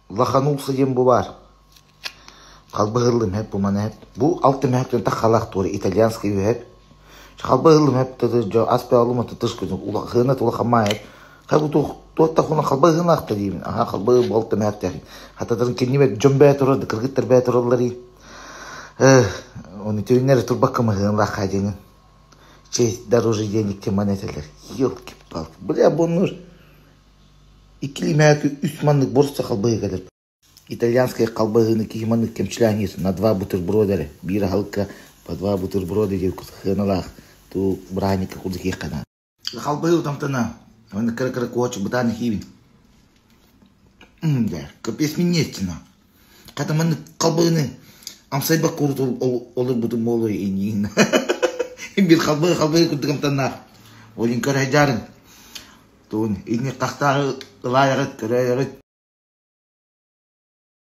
Лоханулся диэн бу баар. Халбаһыыллым эп бу маны эп. Бу алта мөһөктөн таххалаах туора итальянский үһэп. Халбаһыыллым эп дьо ас баалым тытыш күнү улахына тулахамаа эп. Хай бу туох хуна халбаһыылаахта диибин. Аха халбаһы бу алта мөһөктөөх. Хататарын киннибет дьон бээ турар кыргыттар бээ тураллар и. Оны түйүннэр турбакка мыһыынлаах хаадьыҥын. Честь дороже денег тем этэлэр. Елки-палки. Бля, бу Иккилии мээки үс маннык боруста халбаһыы кэлэр. Итальянскай халбаһыыны киһи маннык кэмчилээн иһэр на два бутерброда эрэ. Биир аһылыкка по два бутерброда диэн сыаналаах туу бырааһынньыкка курдук иһиэххэ наада. Халбаһыы утамтана маннык кыра-кыра куочук бытаан иһиибин. Да, капец минньиэччина. Хата маннык халбаһыыны амсайбак курут олорбутум буолуой инниин. Биир халбаһы халбаһыы курдук амтаннаах. Олин көрө сылдьаарыҥ. Тугун итини хахтааҕы ылаайаҕыт, көрөөйөҕүт.